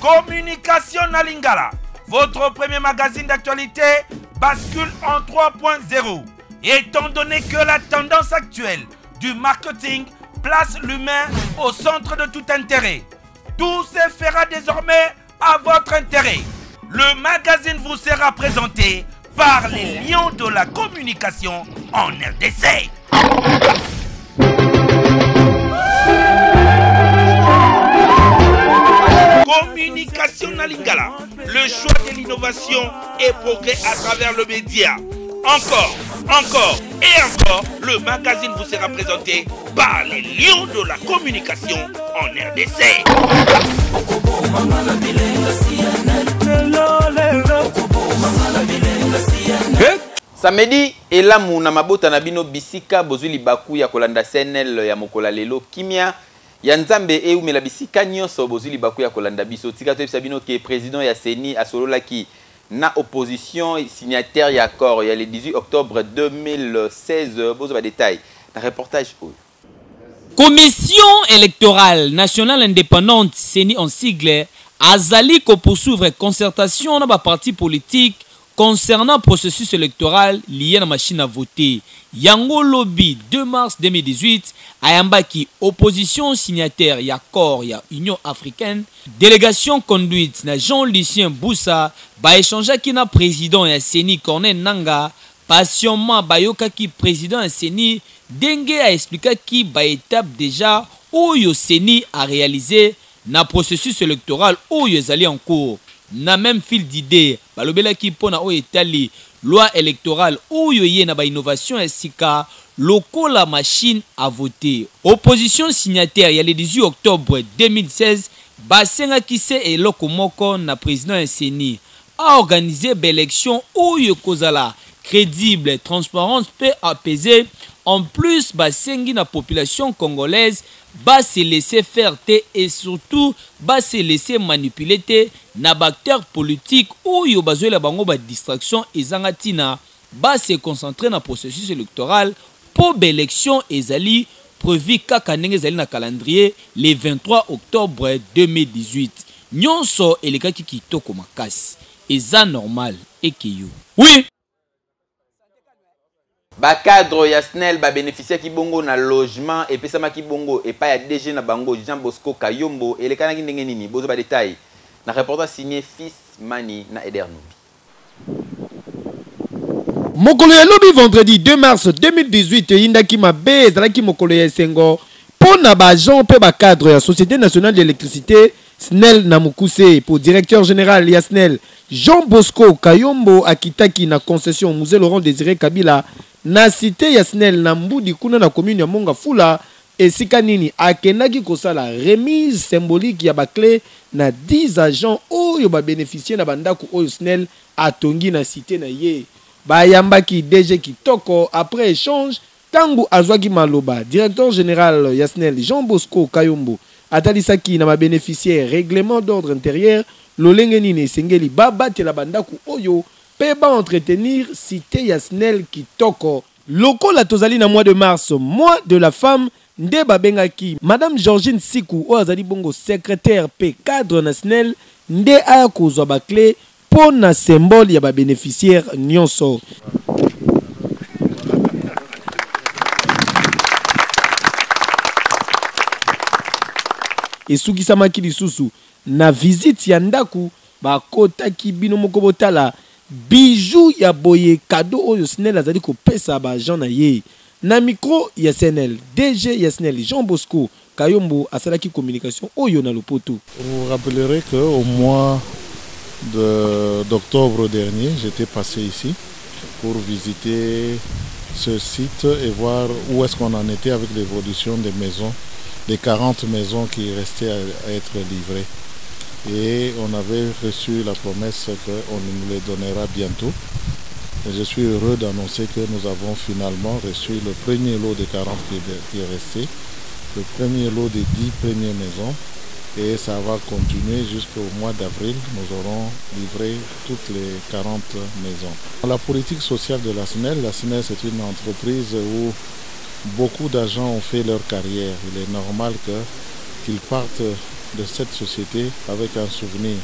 Communication na Lingala, votre premier magazine d'actualité bascule en 3.0. Étant donné que la tendance actuelle du marketing place l'humain au centre de tout intérêt, tout se fera désormais à votre intérêt. Le magazine vous sera présenté par les lions de la communication en RDC. Communication na Lingala, le choix de l'innovation et progrès à travers le média. Encore, encore et encore, le magazine vous sera présenté par les lions de la communication en RDC. Samedi elamu na mabota na bino bisika bozwi libaku ya kolanda CNL ya mokolo ya lelo. Kimia ya Nzambe eumela bisika nyonso bozwi libaku ya kolanda biso. Tika toyebisa bino ke president ya CENI asololaki na opposition signataire ya accord ya le 18 octobre 2016. Bozwa ba details na reportage oyo. Commission electorale nationale independante, CENI en sigle, azali ko poursuivre concertation na ba partis politiques concernant processus electoral liye na machine à voter. Yango lobi 2 mars 2018 ayambaki opposition signataire ya accord ya Union africaine, delegation conduite na Jean-Lucien Bussa, ba echangeaki na president ya CENI Corneille Nangaa. Patiemment bayokaki president ya CENI ndenge a explikaki ba etapes dejà oyo CENI a realiser na processus electoral oyo ezali en cours. Na meme fil d'idee, balobelaki mpo na oyo etali loi electorale oyo eye na ba innovations ya sika lokola machine à voter. Opposition signataire ya le 18 octobre 2016 basengaki se eloko moko na president ya CENI, a organiser ba elections oyo ekozala credible, transparente mpe apaisee. En plus basengi na population congolaise ba se laisser faire te et surtout ba se laisser manipuler te na ba acteurs politiques oyo bazuela bango ba distractions ezanga tina, ba se concentrer na processus electoral mpo ba elections ezali prevues kaka ndenge ezali na calendrier le 23 octobre 2018. Nionso elekaki kitoko makasi. Eza normal ekeyo. Oui! Ba cadres ya SNEL ba beneficiaki bongo na logement epesamaki bongo epai ya DG na bango Jean Bosco Kayombo. Elekanaki ndenge nini? Bozwa ba details na reportage signe Fils Mani na Eder Numbi. Mokolo ya lobi vendredi 2 mars 2018 eyindaki mabe, ezalaki mokolo ya esengo mpo na ba agents mpe ba cadres ya Societe nationale d'electricite, Snel na mokuse, mpo directeur general ya Snel, Jean Bosco Kayombo akitaki na concession Mzee Laurent Desire Kabila na cite ya Snel na Mbudi kuna na commune ya Mont Ngafula esika nini akendaki kosala remise symbolique ya ba cles na 10 agents oyo ba beneficier na ba ndaku oyo Snel atongi na cite na ye. Bayambaki DG kitoko après echange Tango azwaki maloba, directeur general ya Snel, Jean Bosco Kayombo, atalisaki na ba beneficiaires reglement d'ordre interieur lolenge nini esengeli babatela ba ndaku oyo mpe ba entretenir cite ya Snel kitoko. Lokola tozali na mois de mars, mois de la femme, nde babengaki Madame Georgine Siku oyo azali bongo secretaire mpe cadre na Snel nde aya kozwa ba cles mpo na symbole ya ba beneficiaires nionso. Esukisamaki lisusu na visite ya ndaku bakotaki bino moko botala bijoux ya boye cadeau oyo Snel azali kopesa ba agents na ye. Na micro ya CNL, DG ya Snel Jean Bosco Kayombo asalaki communication oyo na lopoto. Vous vous rappellerez que au mois d'octobre dernier, j'étais passé ici pour visiter ce site et voir où est-ce qu'on en était avec l'évolution des maisons, des 40 maisons qui restaient à être livrées. Et on avait reçu la promesse qu'on nous les donnera bientôt. Et je suis heureux d'annoncer que nous avons finalement reçu le premier lot des 40 qui est resté, le premier lot des 10 premières maisons. Et ça va continuer jusqu'au mois d'avril. Nous aurons livré toutes les 40 maisons. La politique sociale de la SNEL, la SNEL c'est une entreprise où beaucoup d'agents ont fait leur carrière. Il est normal qu'ils partent de cette société avec un souvenir.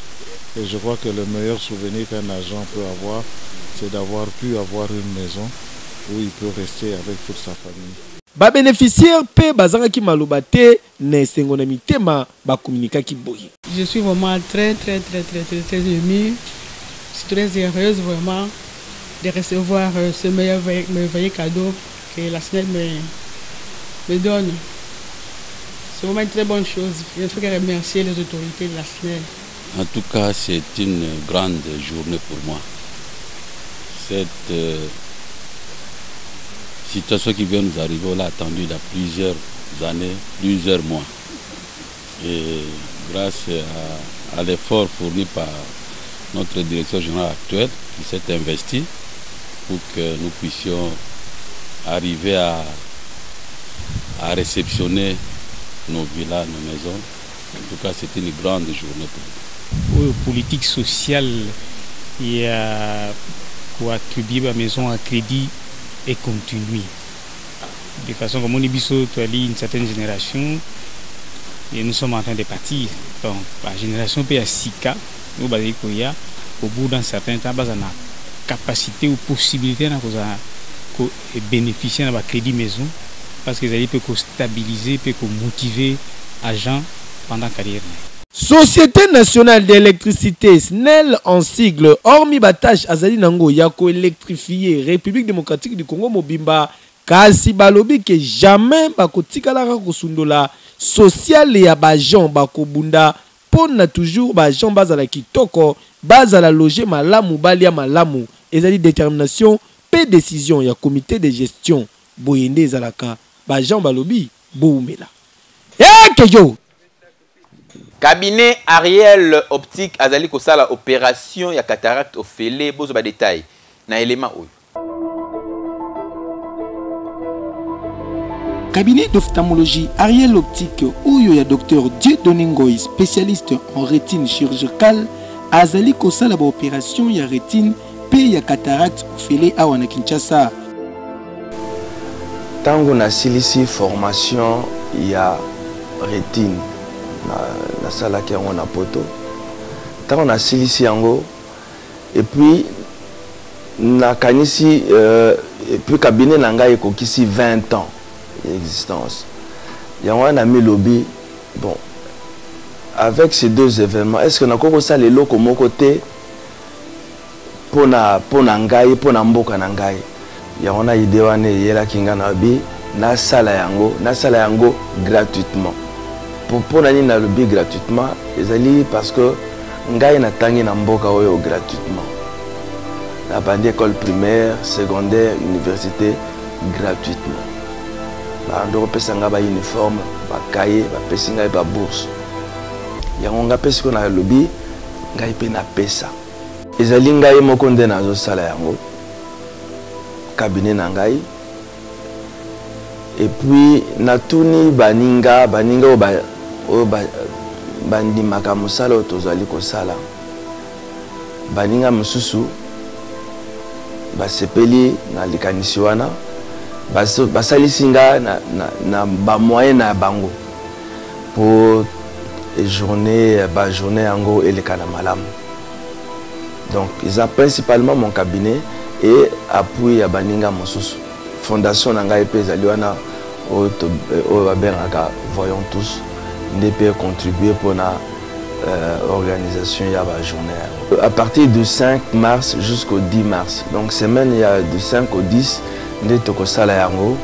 Et je crois que le meilleur souvenir qu'un agent peut avoir, c'est d'avoir pu avoir une maison où il peut rester avec toute sa famille. Ba beneficiaires pe bazangaki maloba te na esengo na mitema ba communiquaki boye. Je suis vraiment très très très très très très émue, je suis très heureuse vraiment de recevoir euh, ce merveilleux, merveilleux cadeau que la SNEL me, me donne. C'est vraiment une très bonne chose. Je ne fais que remercier les autorités de la SNEL. En tout cas, c'est une grande journée pour moi. Cette euh, situation qui vient nous arriver, on l'a attendue il y a plusieurs années, plusieurs mois. Et grâce à, à l'effort fourni par notre directeur général actuel, qui s'est investi pour que nous puissions arriver à, à réceptionner nos villas, nos maisons. En tout cas, c'est une grande journée pour nous. Oyo politique sociale ya koattribue bamaison à crédit et continue de façon komoni biso toali une certaine génération et nous sommes en train de partir. Donc bagénération mpe ya sika oyo bazali koya, au bout d'un certain temps baza na capacité ou possibilité na kozala kobénéficie na bacrédit maison, parce que ezali mpe kostabiliser mpe komotiver agent pendant carrière na ye. Société nationale d'électricité, SNEL en sigle, hormis batâche azali nango ya koélectrifier République démocratique du Congo mobimba, kasi balobi ke jamais bakotikalaka kosundola sociale ya baagent. Bakobunda mpo na toujours baagent bazala kitoko, bazala logé malamu, balia malamu. Ezali détermination mpe décision ya comité de gestion. Boye nde ezalaka. Baagent balobi bowumela ekeyo. Cabinet Ariel Optique azali kosala opération ya cataracte ofele. Bozwa badetail na elema oyo. Cabinet d'ophtalmologie Ariel Optique oyo ya Dr Dieudonné Ngoy, spécialiste en rétine chirurgicale, azali kosala baopération ya rétine mpe ya cataracte ofele awa na Kinshasa. Ntango nasilisi formation ya rétine, nasalaki yango na Poto. Ntango nasilisi yango, et puis nakanisi et puis cabinet na ngai ekokisi 20 ans ya existence. Yango wana namilobi: bon, avec ces deux événements, est ce que nakoki kosala eloko moko te mpona ngai, mpona mboka na ngai? Yango na idée wana eyelaki ngai na bi nasala yango, nasala yango gratuitement. Mpo na nini nalobi gratuitement? Ezali parce que ngai natangi na mboka oyo gratuitement. Nabandi école primaire, secondaire, université gratuitement. Bando kopesa ngai bauniforme, bakaye, bapesi ngai babourse. Yango ngai mpe sikoyo nalobi ngai mpe napesa. Ezali ngai moko nde nazosala yango, cabinet na ngai. Et puis natuni baninga, baninga oyo bandimaka mosala oyo tozali kosala. Baninga mosusu basepeli na likanisi wana, basalisi nga na bamoyen na bango po journée, bajournée yango eleka na malamu. Donc eza principalement mon cabinet et appui ya baninga mosusu. Fondation na ngai mpe ezali wana, oyo babengaka Voyons Tous, nde mpe contribue mpona organisation ya bajournée yango à partir du 5 mars jusqu'au 10 mars. Donc semaine ya du 5 au 10 nde tokosala yango.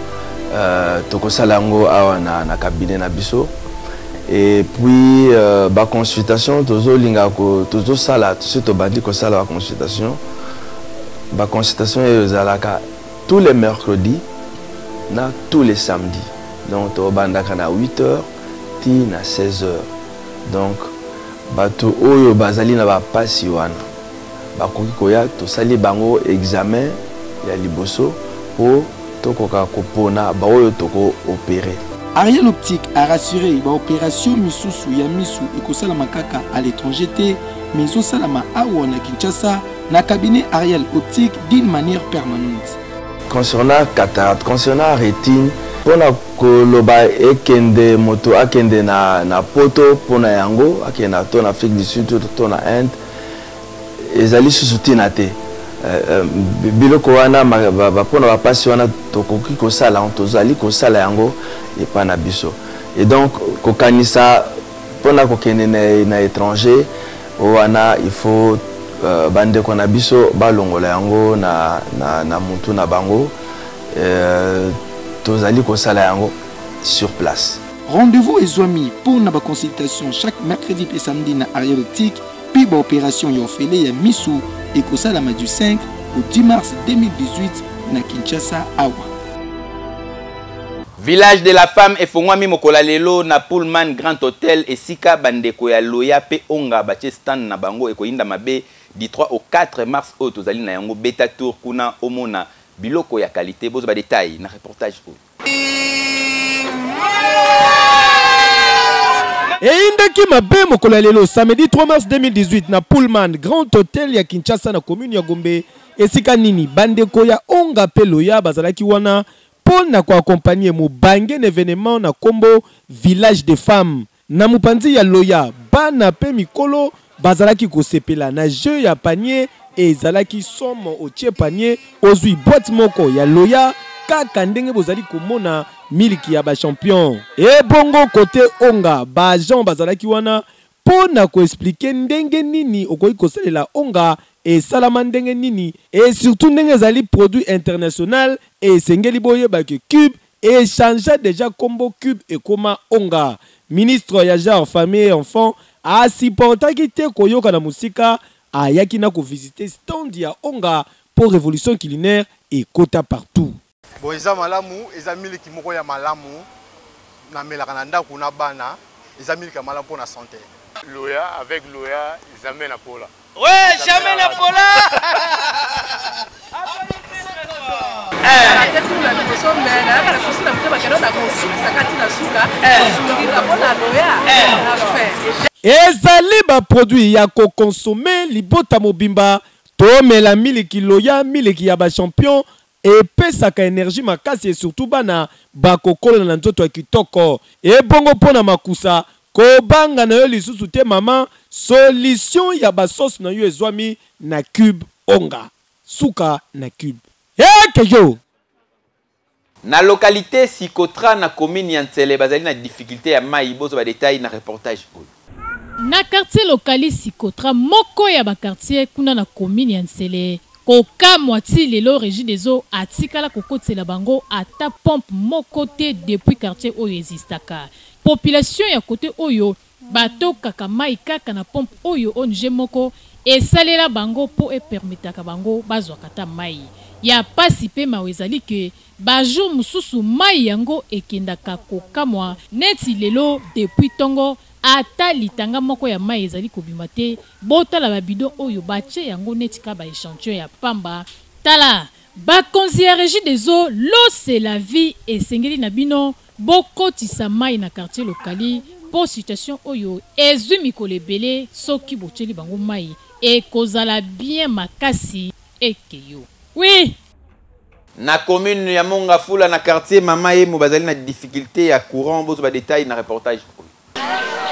Tokosala yango awa na cabinet na biso. Et puis baconsultation tozolinga, tozosala, tosi tobandi kosala baconsultation. Baconsultation oyo ezalaka tous les mercredis na tous les samedis. Donc tobandaka na 8 heures ti na 16 heures. Donc bato oyo bazali na bapasi wana bakoki koya, tosali bango examen ya liboso mpo tokoka kopona baoyo tokoopérer. Ariel Optique a rassuré: baopération misusu ya misu ekosalama kaka à l'étranger te, mais ezosalama awa na Kinshasa, na cabinet Ariel Optique, d'une manière permanente. Concernant cataracte, concernant rétine, Mpona koloba ekende moto akende na, na poto mpona yango akende na to na Afrique du Sud to, to na Inde ezali susu ntina te. Eh, eh, biloko wana mpona bapasi wana tokoki kosala yango, tozali kosala yango epai na biso. Et donc kokanisa mpona kokende na, na étranger wana il faut uh, bandeko na biso balongola yango na, na, na mutu na bango. Tozali kosala yango sur place. Rendez-vous ezwami pour na ba consultation chaque mercredi et samedi na Ariel Optique puis ba opération ya ofele ya misu ekosalama du 5 au 10 mars 2018 na Kinshasa awa. Village de la femme efongwami mokolo ya lelo na Pullman Grand Hotel esika bandeko ya Loya pe Onga batie stand na bango ekoyinda mabe du 3 au 4 mars oyo tozali na yango. Beta tour kuna omona biloko ya qualité. Bozwa ba détails na reportage oyo. Eyindaki mabe mokolo ya lelo samedi 3 mars 2018 na Pullman Grand Hotel ya Kinshasa na commune ya Gombe, esika nini bandeko ya Onga pe Loya bazalaki wana mpo na ko accompagner mobange na evenement na kombo Village des femmes. Na mopanzi ya Loya, bana pe mikolo bazalaki kosepela na jeu ya panier. Ezalaki somo, otie panier ozwi boîte moko ya Loya, kaka ndenge bozali komona miliki ya ba champion. Ebongo kote Onga, ba agents bazalaki wana mpo na ko expliquer ndenge nini okoki kosalela Onga, esalama ndenge nini et surtout ndenge ezali produit international. Esengeli boyeba que Cube echangea dejà kombo, Cube ekoma Onga. Ministre ya genre, famille et enfant asupportaki te koyoka na mosika, ayaki na kovisite stand ya Onga mpo revolution culinaire ekota partout. Bon, eza malamu, eza miliki moko ya malamu, namelaka na ndako na bana, eza miliki ya malamu mpona santé. Loya avec Loya, jamais na pola. Ouais, jamais na pola. Ezali ba produits ya ko consommer libota mobimba. Tomela miliki Loya, miliki ya ba champion, epesaka energie makasi et surtout bana bakokola na nzoto ya kitoko. Ebongo mpo na makusa, kobanga na yo lisusu te mama, solution ya ba sauce na yo ezwami na Cube Onga. Suka na Cube. Ekeyo! Na localité Sikotra na commune ya Nsele bazali na difficulté ya mayi. Bozwa ba détails na reportage oyo. Na quartier locali Sikotra, moko ya ba quartier kuna na commune ya Nsele, kokamwa ti lelo Regideso atikala kokotisela bango ata pompe moko te depuis quartier oyo existaka. Population ya cote oyo batokaka mayi kaka na pompe oyo ong moko esalela bango po epermetaka bango bazwaka ata mayi. Ya pasi pe mawa ezali que ba jour mosusu mayi yango ekendaka kokamwa neti lelo depuis tongo ata litanga moko ya mayi ezali kobima te. Botala ba bidon oyo batie yango neti ka ba echantillon ya pamba. Tala bakonzi ya Regideso, l'eau c'est la vie, esengeli na bino bokotisa mayi na quartier locali po situation oyo ezwi mikolo ebele. Soki botieli bango mayi ekozala bien makasi. Ekeyo oui. Na commune ya Mongafula na quartier Mama Yemo bazali na difficulté ya courant. Bozwa ba détails na reportage oyo.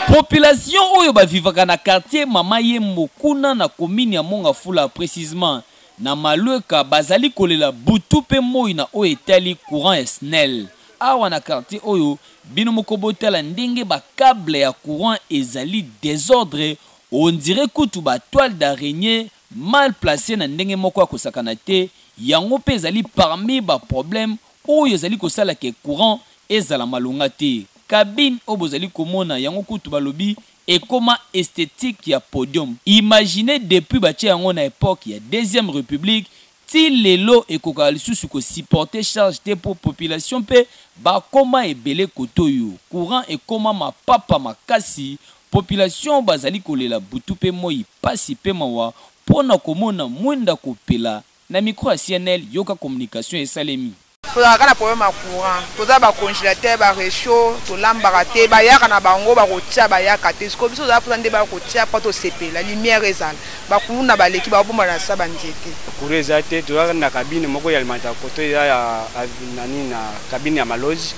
Population oyo bavivaka na quartier Mama Yembo kuna na commune ya Mongafula, précisément na Malueka, bazali kolela butu pe moi na oyo etali courant ya SNEL. Awa na quartier oyo, bino moko botala ndenge ba câble ya courant ezali désordre, on dirait kutu ba toile d'araignée mal placé na ndenge moko ya kosakana te. Yango mpe ezali parmi ba problème oyo ezali kosala ke courant ezala malonga te. Cabine oyo bozali komona yango kutu balobi ekoma esthétique ya podium. Imaginez, depuis batie yango na époque ya deuxième république ti lelo ekokaka lisusu kosupporter charge te, mpo population mpe bakoma ebele. Kote oyo courant ekoma mapapa makasi, population bazali kolela butu mpe moi, pasi mpe mawa mpo na komona mwinda kopela. Na micro ya CNL, yoka communication esalemi. Tozalaka na problème ya courant, toza ba congelateur, ba rechaud, tolambaka te, bayaka na bango bakotia bayaka te, sikoyo biso tozala mposa nde baya kotia mpo tosepela, lumière ezala, ba kuluna baleki bakobomba na sa ba nzete. Courant eza te, toza na cabine moko ya alimentaka koto eza ya nani na cabine ya malozi,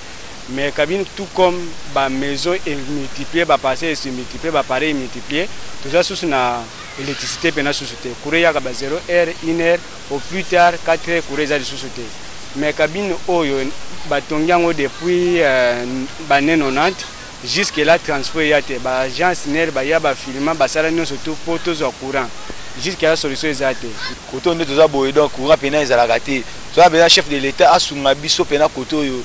mais cabine tout comme ba maison e multiplier, ba parcelles e se multiplier, ba appareils e multiplier, toza susu na electricite pena susu te, courant eyaka ba 0 heure, 1 heure, Au plus tard 4 heures courant eza lisusu te mais cabine oyo batongi yango depuis ba annee 90 jusque là transfo eya te ba agent snel baya ba filma basala nionso tout po tozwa courant jusque là solution eza te. Kote oyo nde toza boye donc courant pena ezalaka te toza pena chef de l'etat asunga biso pena kote oyo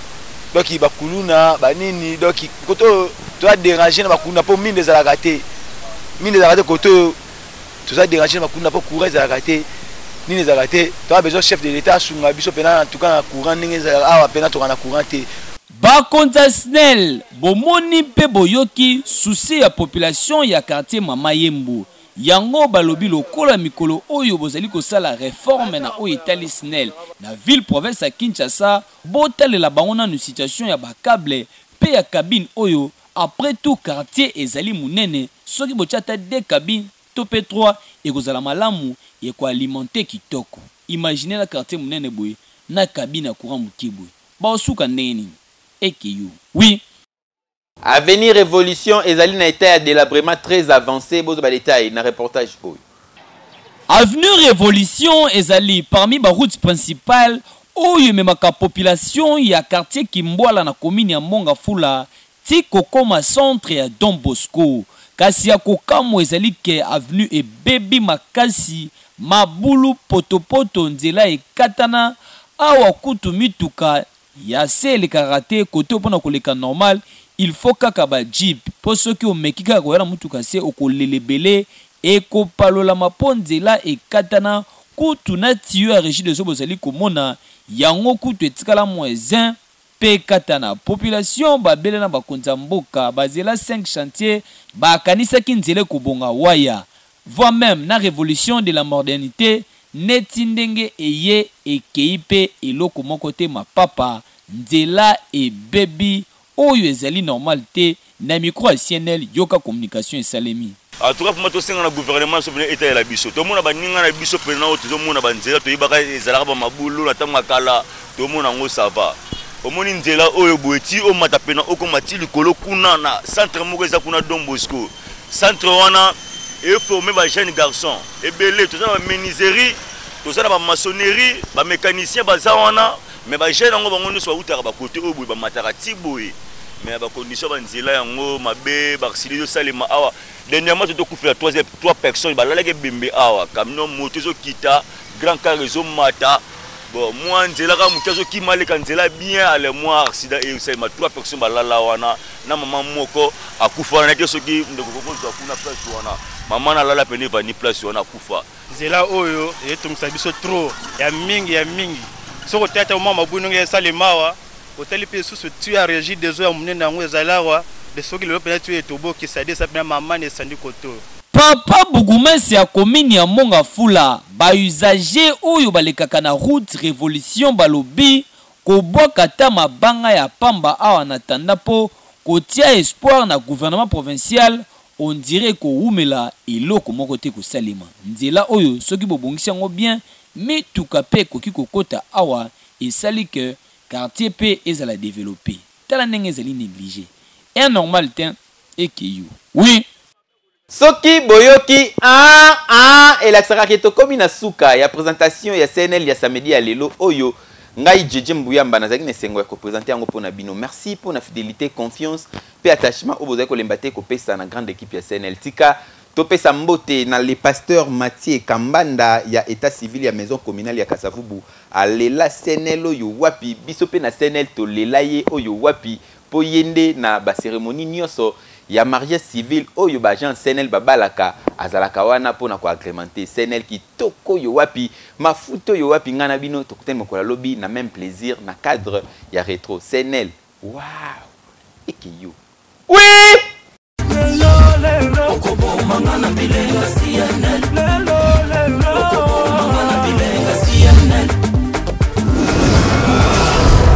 donc ba kuluna ba nini donc kote oyo toza derange na ba kuluna po minda ezalaka te minda ezalaka te kote oyo toza derange na bakunda po courant ezalaka te nini ezalaka te toza besoin chef de l'etat asunga biso pena en tout cas na courant ndenge ezalaka awa pena toka na courant te. Bakonzi ya Snel bomoni mpe boyoki souci ya population ya quartier Mama Yembo yango balobi lokola mikolo oyo bozali kosala reforme na oyo etali Snel na ville province ya Kinshasa botalela bango nanu situation ya ba cable mpe ya cabine oyo Après tout quartier ezali munene soki botie ata deux cabines to pe trois ekozala malamu eko alimenter kitoko. Imaginez na quartier munene boye na cabine ya courant mukie boye bakosuka ndenge nini? Ekeyo oui. Avenue Revolution ezali na etat ya delabrement très avance, bozwa ba details na reportage oyo. Avenue Revolution ezali parmi ba routes principales oyo ememaka population ya quartier Kimbwala na commune ya Mont Ngafula ti kokoma centre ya Don Bosco. Kasi ya kokamwa ezali que avenue ebebi makasi, mabulu, potopoto, nzela ekatana, awa kutu mituka Ya se elekaka te kote oyo pona koleka normal il faut kaka ba jeep po soki omeki kaka koya na mutuka se okolela ebele ekopalolama po nzela ekatana kutu na tuyau ya regideso bozali komona yango kutu etikala moins un pe ekatana population babela na bakonzi ya mboka bazela 5 chantier bakanisaki nzela ekobonga waya Voire meme na revolution de la mordernite neti ndenge eye ekeyi pe eloko moko te mapapa, nzela ebebi oyo ezali normal te na micro ya CNL yoka communication esalemi. En tout cas vraiment tosenga na gouvernement na biso pena etalela biso tomona baninga na biso pena oyo tozomona ba nzela toyebaka ezalaka ba mabulu na tango ya kala tomona yango ça va omoni nzela oyo boye ti omata pena okoma ti likolo kuna na centre moko eza kuna Don Bosco Centre wana e former ba jeunes garçons ebele, toza na ba menuiserie, toza na ba maçonnerie, ba mecaniciens baza wana, mais ba jeunes yango bango nionso bawutaka ba cote oyo boye bamataka ti boye, mais ba conditions ba nzela yango mabe, ba accidents ezo salema awa. Dernièrement tozo kufela 3 personnes balalaki ebembe awa, camion moto ezo kita, grand car ezo mata, bon mua nzela kaka moke azo kima aleka nzela bien, ale mua accident ezo salema, 3 personnes balala wana. na mama moko akufa wana te soki ndeko kokozwa kuna place wana mama nalala pene evandi place wana akufa. Nzela oyo etongisa biso trop ya mingi ya mingi soki otali ata mwa mabulu ndenge esalema awa otali mpe lisusu tuyau ya regie des eaux ya monene yango ezali awa de soki lelo mpenza tuyau etoboki c'est à dire eza mpenza mamani esandi kote oyo. Papa bourgoumestre ya commune ya Mont Ngafula, ba usagers oyo balekaka na route Revolution balobi Kobwaka ata mabanga ya pamba awa na tanda po kotia espoir na gouvernement provincial on dirait ekowumela eloko moko te ekosalema. Nzela oyo soki bobongisi yango bien mituka pe ekoki kokota awa esali que quartier pe ezala developper. Tala ndenge ezali negliger. Un normal tein ekeyo. Oui. Soki boyoki ah ah elakisaka ke tokomi na suka ya presentation ya CNL ya samedi ya lelo oyo ngai Djedje Mbuyamba nazalaki na esengo ya ko presenter yango pona bino. Merci pona fidelite, confiance pe attachement oyo bozali kolemba te kopesa na grande equipe ya CNL. Tika topesa mbote na le pasteur Mathieu Kambanda ya etat civil ya maison communale ya Kasavubu alela CNL oyo wapi, biso pe na CNL tolela ye oyo wapi po ye nde na ba ceremonie nioso ya mariage civil oyo ba agents CNL babalaka azalaka wana pona ko agrementer CNL kitoko oyo wapi mafuta oyo wapi nga na bino tokutani mokolo ya lobi na meme plaisir na cadre ya retro CNL waouh ekeyo oui!